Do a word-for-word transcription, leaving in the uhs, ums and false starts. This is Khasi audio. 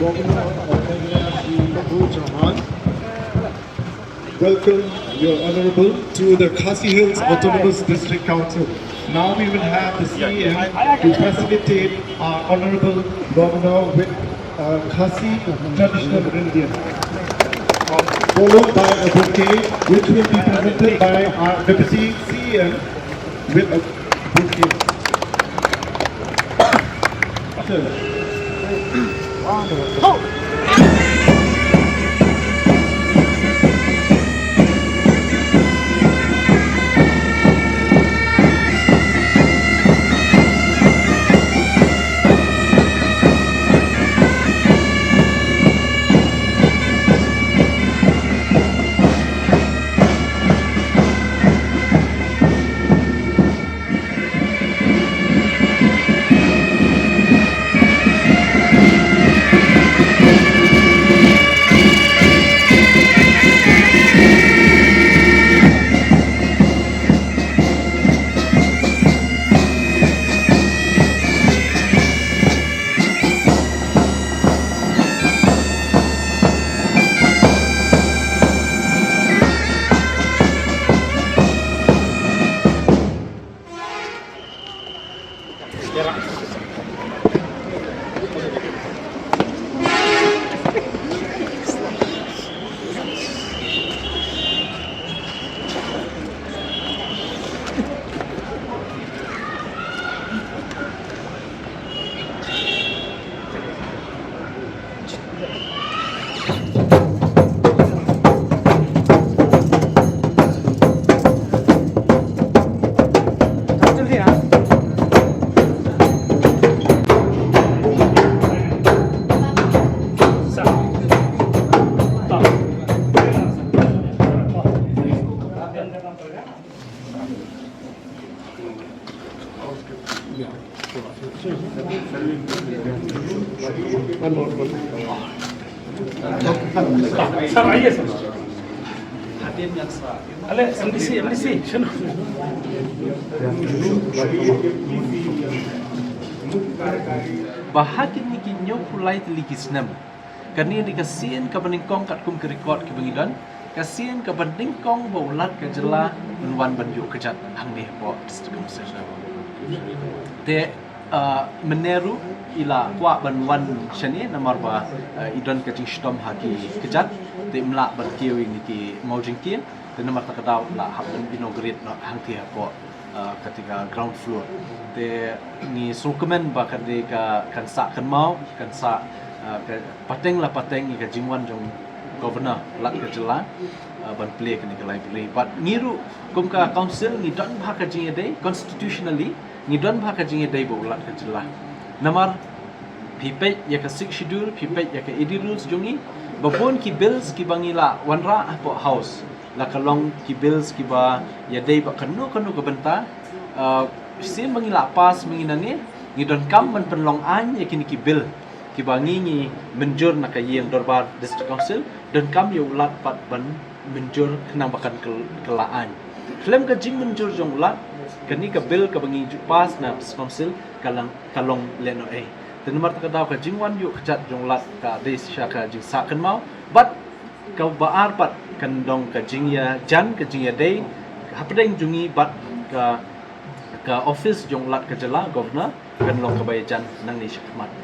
Welcome, Your Honorable, to the Khasi Hills Autonomous District Council. Now we will have the C E M to facilitate our Honorable Governor with uh, Khasi traditional Indian, followed by a bouquet which will be presented by our Deputy C E M with a bouquet. Ba ha kine ki hynñiewphew lai tylli ki snem, kane dei ka sien kaba nyngkong katkum ki record kiba ngi don, ka sien kaba nyngkong ba u Lat ka jylla un wan ban ïoh kjat hangne hapoh District Council. Te, ah, mynne ruh i la kwah ban wan shane namar ba, ah, i don ka jingshitom ha ki kjat, te im lah ban kiew ïa kine ki mawjingkien, te namar kata ka daw la hap ban inaugurate noh hangtei hapoh, ah, kata ka ground floor. Te ngi sngewkmen ba ka dei ka, kan sah kynmaw, kan sah, ah, ka pateng la pateng ïa ka jingwan jong Governor Lat ka jylla, ah, ban plie kane ka library. Bad ngi ruh kum ka council ngi don bha ka jingïadei constitutionally, ngi don bha ka jingïadei bad u Lat ka jylla. Namar phi peit ïa ka Sixth Schedule, phi peit ïa ka A D rules jong ngi, ba bun ki bills kiba ngi la wanrah hapoh House, la ka long ki bills kiba ïadei bad kano kano ka bynta, ah, shisien ba ngi la pass ma ngi nangne, ngi donkam ban pynlong aiñ ïa kine ki bill kiba ngi ngi mynjur na ka ïing dorbar District Council, donkam ïa u Lat pat ban mynjur khnang ba kan kyl-, kylla aiñ. Khlem ka jingmynjur jong u Lat, kane ka bill kaba ngi ju pass na District Council ka long, ka long lehnohei. Te namar kata ka daw ka jingwan ïoh kjat jong u Lat ka dei shisha ka jingsah kynmaw, bad kaba ar pat kan long ka jingïajan, ka jingïadei hapdeng jong ngi bad ka, ka office jong u Lat ka jylla, Governor, kan long kaba ïajan nangne shakhmat.